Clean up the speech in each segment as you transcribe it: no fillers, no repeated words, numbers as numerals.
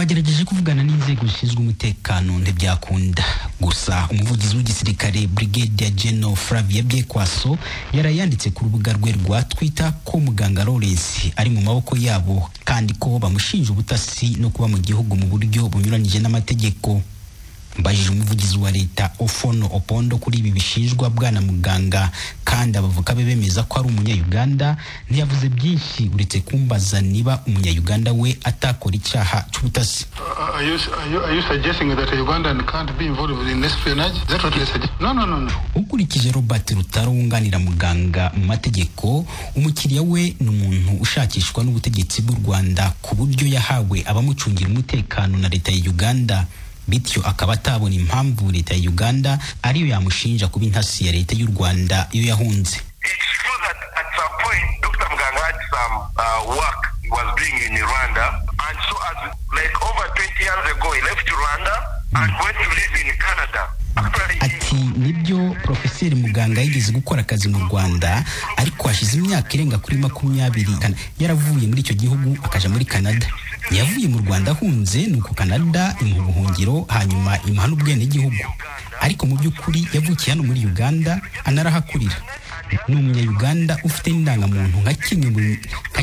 Twagerageje kuvugana n'inzego zishinzwe umutekano ntibyakunda. Gusa umuvugizi w'igisirikare, Brigadier General Flavia Byekwaso, yarayanditse ku rubuga rwe rwa Twitter ko muganga Lawrence ari mu maboko yabo, kandi ko bamushinja ubutasi no kuba mu gihugu mu buryo bunyuranyije n'amategeko. Mbajije umuvugizi wa leta, Ofono Opondo, kuri ibi bishinjwa bwana muganga kandi abavoka be bemeza ko ari umunya-Uganda, ntiyavuze byinshi uretse kumbaza niba umunya-Uganda we atakora icyaha cy'ubutasi. Are you suggesting that a Ugandan can't be involved in espionage? Is that what you're suggesting? No, no, no, no. Ukurikije Robert Rutaro wunganira muganga mu mategeko, umukiriya we ni umuntu ushakishwa n'ubutegetsi bw'u Rwanda, ku buryo yahawe abamucungira umutekano na leta ya Uganda, bityo akaba atabona impamvu leta ya Uganda ariyo yamushinja kuba intasi ya leta y'u Rwanda iyo yahunze. It's true that at some point Dr. Muganga had some work he was doing in Rwanda, and so as like over 20 years ago he left Rwanda and went to live in Canada. Actually, he- Ati: "Nibyo, Profeseri Muganga yigeze gukora akazi mu Rwanda, ariko hashize imyaka irenga kuri 20 yaravuye muri icyo gihugu akaja muri Canada. Yavuye mu Rwanda ahunze, nuko Canada imuha ubuhungiro, hanyuma imuha n'ubwenegihugu. Ariko mu by'ukuri yavukiye hano muri Uganda, anarahakurira. Ni umunya-Uganda ufite n'indangamuntu nka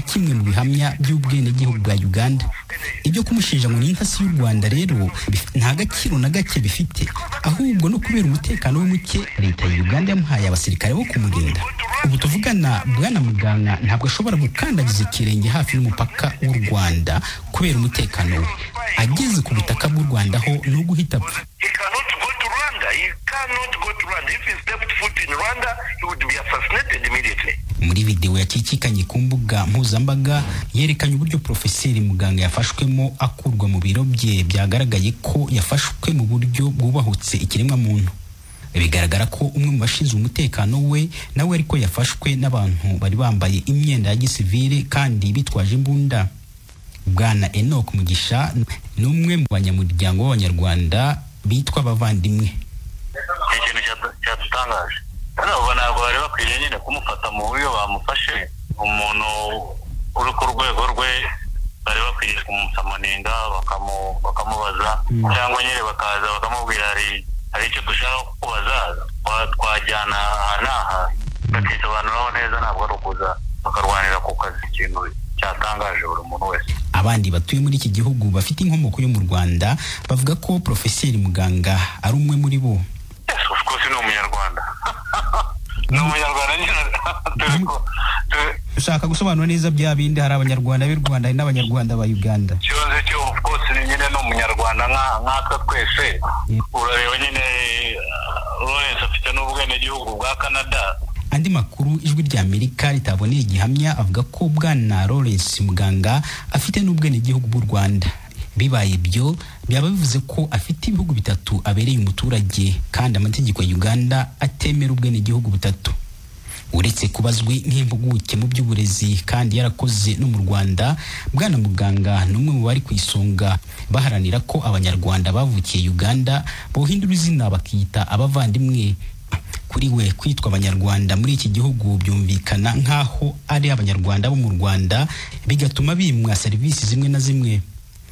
kimwe mu bihamya by'ubwenegihugu bwa Uganda. Ibyo kumushinja ngo ni intasi y'u Rwanda rero nta gaciro na gake bifite. Ahubwo no kubera umutekano we muke, leta ya Uganda yamuhaye abasirikare bo kumurinda. Ubu tuvugana, bwana muganga ntabwo ashobora gukandagiza ikirenge hafi y'umupaka w'u Rwanda kubera umutekano we. Ageze ku butaka bw'u Rwanda ho ni uguhita apfa." He cannot go to Rwanda. He cannot go to Rwanda. If he stepped foot in Rwanda, he would be assassinated immediately. Muri videwo yakikikanye ku mbuga mpuzambaga yerekanye uburyo Profeseri Muganga yafashwemo akurwa mu biro bye, byagaragaye ko yafashwe mu buryo bwubahutse ikiremwamuntu. Bigaragara ko umwe mu bashinzwe umutekano we nawe ariko yafashwe n'abantu bari bambaye imyenda ya gisivile kandi bitwaje imbunda. Bwana Enoch Mugisha ni umwe mu banyamuryango b'Abanyarwanda bitwa Abavandimwe. Ni ikintu cyadutangaje. Ntabwo bari bakwiye nyine kumufata mu buryo bamufashe. Umuntu uri ku rwego rwe bari bakwiye kumusummoninga, bakamubaza, cyangwa nyine bakaza bakamubwira: Hari icyo dushaka kukubaza, twajyana aha n'aha," bakisobanuraho neza. Ntabwo ari ukuza bakarwanira ku kazi, ikintu cyatangaje buri muntu wese. Abandi batuye muri iki gihugu bafite inkomoko yo mu Rwanda bavuga ko Profeseri Muganga ari umwe muri bo. Yes, of course, ni umunyarwanda, ni umunyarwanda nyine turi ko Ushaka gusobanura neza bya bindi, hari Abanyarwanda b'u Rwanda, hari n'Abanyarwanda ba Uganda. Ikibazo cyo, of course, nyine ni umunyarwanda nkatwe twese. Urareba nyine, Lawrence afite n'ubwenegihugu bwa Canada. Andi makuru Ijwi rya Amerika ritaboneye gihamya avuga ko bwana Lawrence Muganga afite n'ubwenegihugu bw'u Rwanda. Bibaye ibyo, byaba bivuze ko afite ibihugu bitatu abereye umuturage, kandi amategeko ya Uganda atemera ubwenegihugu butatu. Uretse kuba azwi nk'impuguke mu by'uburezi kandi yarakoze no mu Rwanda, bwana Muganga ni umwe mu bari ku isonga baharanira ko Abanyarwanda bavukiye Uganda bohindura izina bakiyita Abavandimwe. Kuri we, kwitwa Abanyarwanda muri iki gihugu byumvikana nk'aho ari Abanyarwanda bo mu Rwanda, bigatuma bimwa serivisi zimwe na zimwe.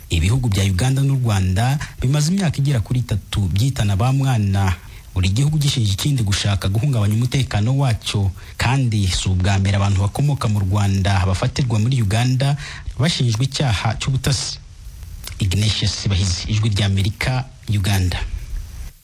Ibihugu bya Uganda n'u Rwanda bimaze imyaka igera kuri 3 byitana ba mwana, buri gihugu gishinja ikindi gushaka guhungabanya umutekano wacyo. Kandi si ubwa mbere abantu bakomoka mu Rwanda bafatirwa muri Uganda bashinjwa icyaha cy'ubutasi. Ignatius Bahizi, Ijwi ry'Amerika, Uganda.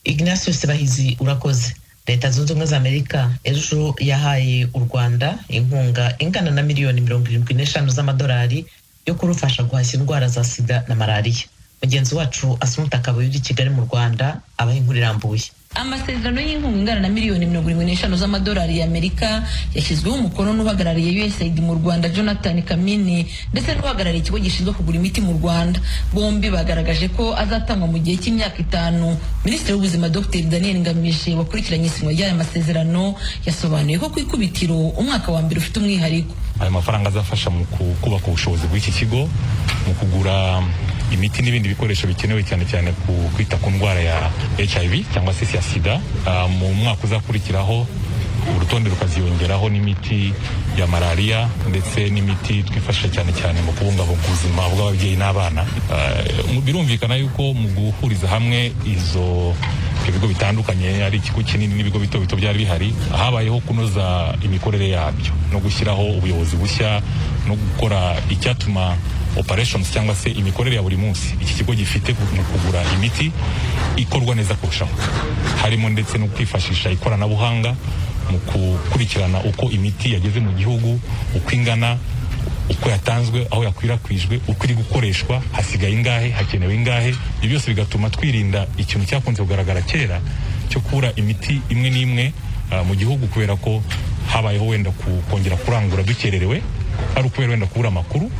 Ignatius Bahizi, urakoze. Leta Zunze Ubumwe za Amerika ejo yahaye u Rwanda inkunga ingana na miliyoni 75 z'amadolari yo kurufasha guhashya indwara za sida na malariya. Mugenzi wacu Asumuta Kabuye uri i Kigali mu Rwanda abaha inkuru irambuye. Amasezerano y'inkunga ingana na miliyoni 75 z'amadolari y'Amerika yashyizweho umukono n'uhagarariye USAID mu Rwanda, Jonathan Kamini, ndetse n'uhagarariye ikigo gishinzwe kugura imiti mu Rwanda. Bombi bagaragaje ko azatangwa mu gihe cy'imyaka 5. Minisitiri w'Ubuzima, Dr Daniel Ngamije, wakurikiranye isinywa ry'aya masezerano, yasobanuye ko ku ikubitiro umwaka wa mbere ufite umwihariko. Ayo mafaranga azafasha mu kubaka ubushobozi bw'iki kigo mu kugura imiti n'ibindi bikoresho bikenewe, cyane cyane ku kwita ku ndwara ya HIV cyangwa se ya sida. Mu mwaka uzakurikiraho urutonde rukaziyongeraho n'imiti. ya malariya ndetse n'imiti twifashisha cyane cyane mu kubungabunga ubuzima bw'ababyeyi n'abana. Birumvikana yuko mu guhuriza hamwe izo ibigo bitandukanye, ari ikigo kinini n'ibigo bito bito byari bihari, habayeho kunoza imikorere yabyo no gushyiraho ubuyobozi bushya no gukora icyatuma operations cyangwa se imikorere ya buri munsi iki kigo gifite mu kugura imiti ikorwa neza kurushaho, harimo ndetse no kwifashisha ikoranabuhanga mu gukurikirana uko imiti yageze mu gihugu, uko ingana, uko yatanzwe, aho yakwirakwijwe, uko iri gukoreshwa, hasigaye ingahe, hakenewe ingahe. Ibyo byose bigatuma twirinda ikintu cyakunze kugaragara kera cyo kubura imiti imwe n'imwe mu gihugu, kubera ko habayeho wenda kongera kurangura dukererewe, ari ukubera wenda kubura amakuru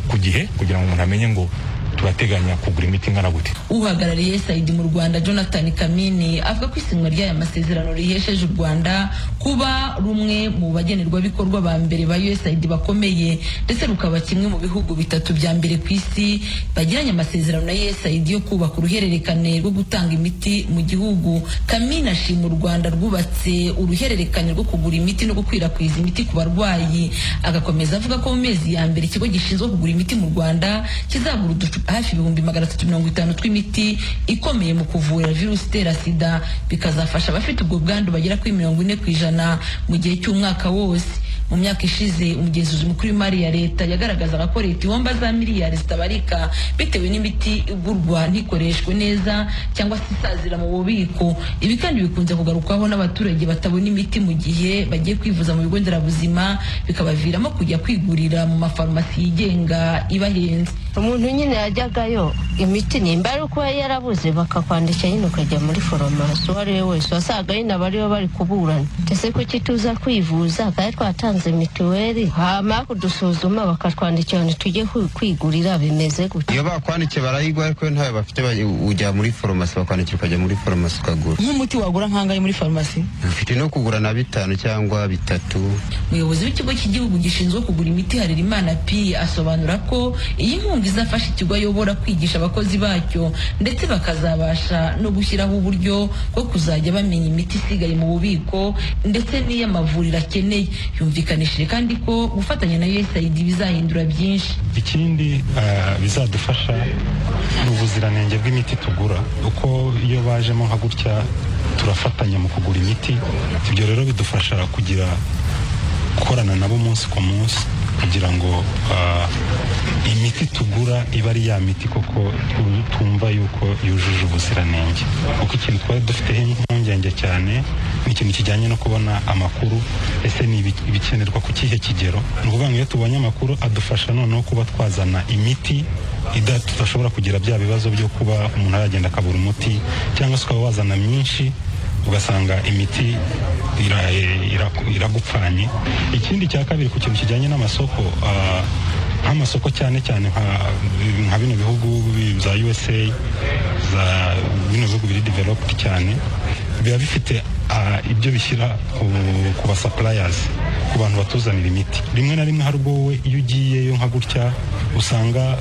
ku gihe kugira ngo umuntu amenye ngo turateganya kugura imiti ingana gute. Uhagarariye USAID mu Rwanda Jonathan Kamini avuga ko isinywa ry'aya masezerano rihesheje u Rwanda kuba rumwe mu bagenerwabikorwa ba mbere ba USAID bakomeye, ndetse rukaba kimwe mu bihugu bitatu bya mbere ku isi bagiranye amasezerano na USAID yo kubaka uruhererekane rwo gutanga imiti mu gihugu. Kamini ashima u Rwanda rwubatse uruhererekane rwo kugura imiti no gukwirakwiza imiti ku barwayi, agakomeza avuga ko mu mezi ya mbere ikigo gishinzwe kugura imiti mu Rwanda kizagura uducupa hafi 350,000 tw'imiti ikomeye mu kuvura virusi itera sida, bikazafasha abafite ubwo bwandu bagera kuri 40% mu gihe cy'umwaka wose. Mu myaka ishize umugenzuzi mukuru w'imari ya leta yagaragazaga ko leta ihomba za miliyari zitabarika bitewe n'imiti igurwa ntikoreshwe neza cyangwa se isazira mu bubiko. Ibi kandi bikunze kugarukwaho n'abaturage batabona imiti mu gihe bagiye kwivuza mu bigo nderabuzima, bikabaviramo kujya kwigurira mu mafarumasi yigenga ibahenze. Umuntu nyine yajyagayo imiti nimba ari uko yarabuze bakakwandikira nyine ukajya muri farumasi, uwo ari we wese wasaga nyine abariyo bari kuburana, ese kuki tuza kwivuza kandi twatanze mituweli, hama kudusuzuma bakatwandikira ngo tujye kwigurira, bimeze gutya. Iyo bakwandikiye barayigura, ariko ntayo bafite ujya muri farumasi bakwandikira ukajya muri farumasi ukagura. Nk'umuti wagura nkangahe muri farumasi? Ufite no kugura na 5 cyangwa 3. Umuyobozi w'ikigo cy'igihugu gishinzwe kugura imiti Harerimana P asobanura ko iyi nkunga izafasha ikigo ayobora kwigisha abakozi bacyo, ndetse bakazabasha no gushyiraho uburyo bwo kuzajya bamenya imiti isigaye mu bubiko ndetse n'iy'amavuriro akeneye. Yumvikanishije kandi ko gufatanya na USAID bizahindura byinshi. Ikindi bizadufasha ni ubuziranenge bw'imiti tugura, uko iyo bajemo nka gutya turafatanya mu kugura imiti. Ibyo rero bidufasha kugira gukorana nabo umunsi ku munsi kugira ngo imiti tugura iba ari ya miti koko twumva yuko yujuje ubuziranenge. Kuko ikintu twari dufiteho impungenge cyane ni ikintu kijyanye no kubona amakuru, ese ni ibikenerwa ku kihe kigero. Ni ukuvuga ngo iyo tubonye amakuru adufasha noneho kuba twazana imiti tudashobora kugira bya bibazo byo kuba umuntu aragenda akabura umuti, cyangwa se ukaba wazana myinshi ugasanga imiti iragupfanye. Ikindi cya kabiri ku kintu kijyanye n'amasoko, nk'amasoko cyane cyane nka bino bihugu bya USA, za bino bihugu biri developed cyane, biba bifite ibyo bishyira ku ba suppliers, ku bantu batuzanira imiti. Rimwe na rimwe hari ubwo wowe iyo ugiyeyo nka gutya usanga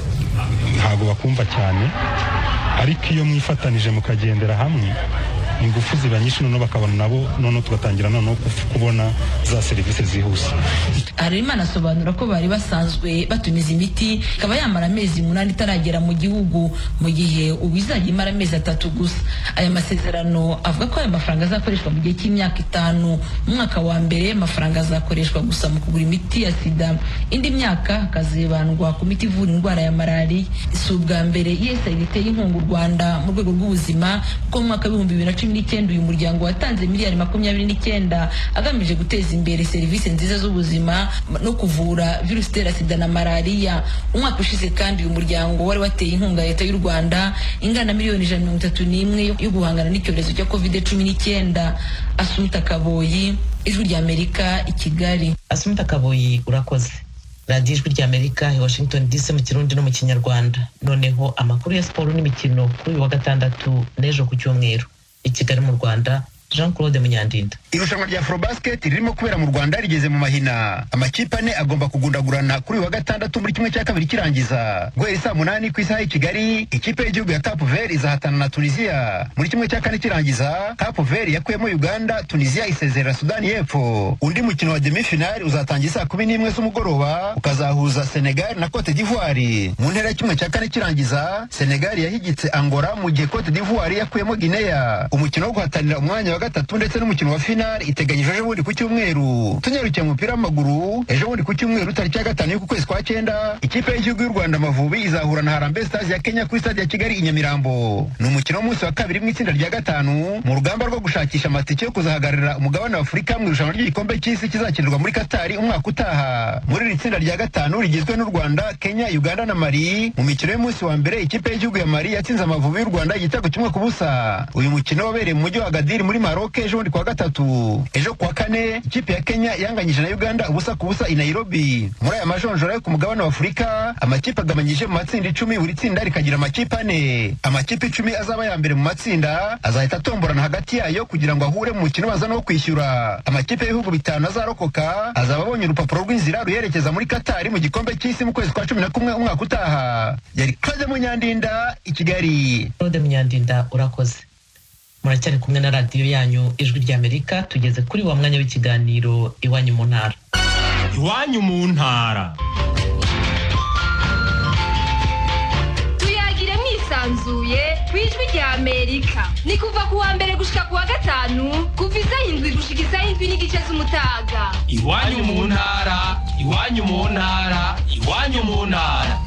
ntabwo bakumva cyane, ariko iyo mwifatanije mukagendera hamwe ingufu ziba nyinshi, noneho bakabona nabo, noneho tugatangira noneho kubona za serivisi zihuse. Harerimana asobanura ko bari basanzwe batumiza imiti ikaba yamara amezi 8 itaragera mu gihugu, mu gihe ubu izajya imara amezi 3 gusa. Aya masezerano avuga ko aya mafaranga azakoreshwa mu gihe cy'imyaka 5. Mu mwaka wa mbere amafaranga azakoreshwa gusa mu kugura imiti ya sida, indi myaka hakazibandwa ku miti ivura indwara ya malariya. Si ubwa mbere USAID iteye inkunga u Rwanda mu rwego rw'ubuzima, kuko mu mwaka 2019 uyu muryango watanze miliyari 29 agamije guteza imbere serivisi nziza z'ubuzima no kuvura virusi itera sida na malariya. Umwaka ushize kandi uyu muryango wari wateye inkunga leta y'u Rwanda ingana na miliyoni 131 yo guhangana n'icyorezo cya COVID-19. Asumta Kaboyi, Ijwi ry'Amerika i Kigali. Asumta Kaboyi urakoze. Radiyo Ijwi ry'Amerika i Washington DC mu Kirundi no mu Kinyarwanda. Noneho amakuru ya siporo n'imikino kuri uyu wa gatandatu n'ejo ku cyumweru. I Kigali mu Rwanda, Jean Claude Munyandinda. Irushanwa rya Afrobasket ririmo kubera mu Rwanda rigeze mu mahina. Amakipe ane agomba kugundagurana kuri uyu wa gatandatu muri 1/2 kirangiza. Guhera saa 8 ku isaha y'i Kigali, ikipe y'igihugu ya Cape Verde izahatana na Tunisia. Muri 1/4 kirangiza, Cape Verde yakuyemo Uganda, Tunisia isezerera Sudani y'Epfo. Undi mukino wa demi-finale uzatangira saa 11 z'umugoroba, ukazahuza Senegal na Cote d'Ivoire. Mu ntera ya 1/4 kirangiza, Senegal yahigitse Angola mu gihe Cote d'Ivoire yakuyemo Guinea. Umukino wo guhatanira umwanya wa gatatu ndetse n'umukino wa finale iteganyijwe ejo bundi ku cyumweru. Tunyarukiye mu mupira w'amaguru, ejo bundi ku cyumweru tariki ya 5 y'uku kwezi kwa 9, ikipe y'igihugu y'u Rwanda Amavubi izahura na Harambee Stars ya Kenya kuri stade ya Kigali i Nyamirambo. Ni umukino w'umunsi wa kabiri mu itsinda rya 5 mu rugamba rwo gushakisha amatike yo kuzahagararira umugabane wa Afurika mu irushanwa ry'igikombe cy'isi kizakinirwa muri Katari umwaka utaha. Muri iri tsinda rya 5 rigizwe n'u Rwanda, Kenya, Uganda na Mali, mu mikino y'umunsi wa mbere ikipe y'igihugu ya Mali yatsinze Amavubi y'u Rwanda igitego 1-0. Uyu mukino wabereye mu mujyi wa Agadir muri Maroc ejo bundi kuwa gatatu. Ejo kuwa kane ikipe ya Kenya yanganyije na Uganda 0-0 i Nairobi. Muri aya majonjora yo ku mugabane wa Afurika, amakipe agabanyije mu matsinda 10, buri tsinda rikagira amakipe 4. Amakipe 10 azaba ya mbere mu matsinda azahita atomborana hagati yayo kugira ngo ahure mu mukino baza no kwishyura. Amakipe y'ibihugu 5 azarokoka azaba abonye urupapuro rw'inzira ruyerekeza muri Katari mu gikombe cy'isi mu kwezi kwa 11 umwaka utaha. Yari Claude Munyandinda i Kigali. Claude Munyandinda urakoze. Muracyari kumwe na radiyo yanyu Ijwi ry'Amerika, tugeze kuri wa mwanya w'ikiganiro Iwanyu mu ntara. Iwanyu mu ntara. Tuyagire mwisanzuye ku Ijwi ry'Amerika. Ni kuva ku wa mbere gushika ku wa gatanu, kuva isaha 7 gushika isaha 7:30 z'umutaga. Iwanyu mu ntara, iwanyu mu ntara, iwanyu mu ntara.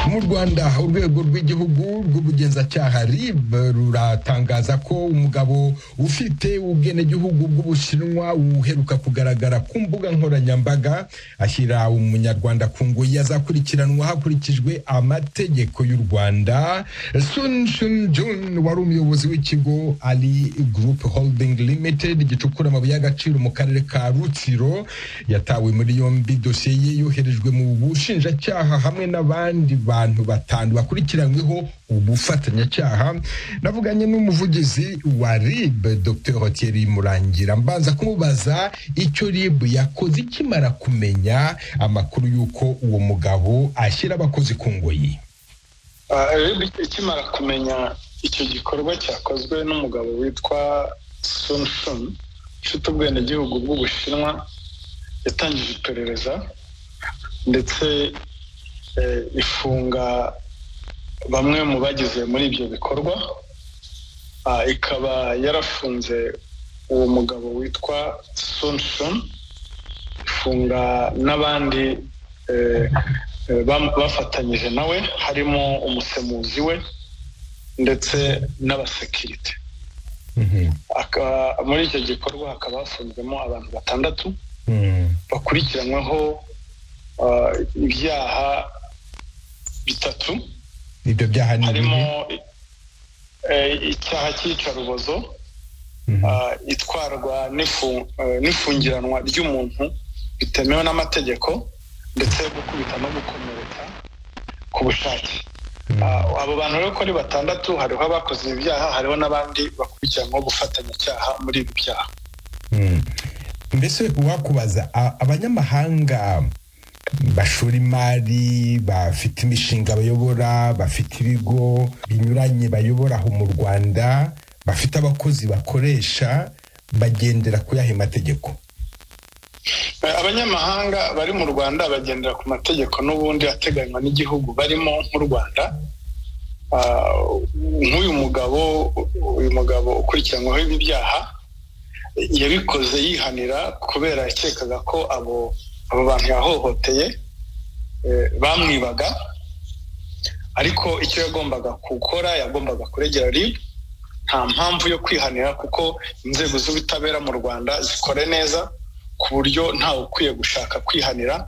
Mu Rwanda, urwego rw'igihugu rw'ubugenzacyaha RIB ruratangaza ko umugabo ufite ubwenegihugu bw'Ubushinwa uheruka kugaragara ku mbuga nkoranyambaga ashyira umunyarwanda ku ngoyi azakurikiranwa hakurikijwe amategeko y'u Rwanda. Sun Shun Jun wari umuyobozi w'ikigo Ali Group Holding Limited gicukura amabuye y'agaciro mu karere ka Rutsiro yatawe muri yombi, dosiye ye yoherejwe mu bushinjacyaha hamwe n'abandi bantu batanu bakurikiranyweho ubufatanyacyaha. Navuganye n'umuvugizi wa RIB Dr Thierry Murangira, mbanza kumubaza icyo RIB yakoze ikimara kumenya amakuru y'uko uwo mugabo ashyira abakozi ku ngoyi. RIB ikimara kumenya icyo gikorwa cyakozwe n'umugabo witwa Sun Shun ufite ubwenegihugu bw'Ubushinwa, yatangije iperereza ndetse ifunga bamwe mu bagize muri ibyo bikorwa. Ikaba yarafunze uwo mugabo witwa Sun Shun, ifunga n'abandi bafatanyije nawe harimo umusemuzi we ndetse n'abasekirite. Muri icyo gikorwa hakaba hafunzwemo abantu 6 bakurikiranyweho ibyaha 3. Ibyo byaha ni harimo icyaha cy'iyicarubozo, itwarwa n'ifungiranwa ry'umuntu bitemewe n'amategeko, ndetse gukubita no gukomeretsa ku bushake. Abo bantu rero ko ari 6, hariho abakoze ibi byaha, hariho n'abandi bakurikiranyweho gufatanyacyaha muri ibi byaha. Mbese uwakubaza, abanyamahanga bashora imari, bafite imishinga bayobora, bafite ibigo binyuranye bayobora aho mu Rwanda, bafite abakozi bakoresha, bagendera ku yahe mategeko? Abanyamahanga bari mu Rwanda bagendera ku mategeko n'ubundi ateganywa n'igihugu barimo nk'u Rwanda. Nk'uyu mugabo, uyu mugabo ukurikiranyweho ibi byaha yabikoze yihanira kubera yakekaga ko abo bantu yahohoteye bamwibaga, ariko icyo yagombaga gukora yagombaga kuregera RIB. Nta mpamvu yo kwihanira kuko inzego z'ubutabera mu Rwanda zikora neza ku buryo ntawe ukwiye gushaka kwihanira.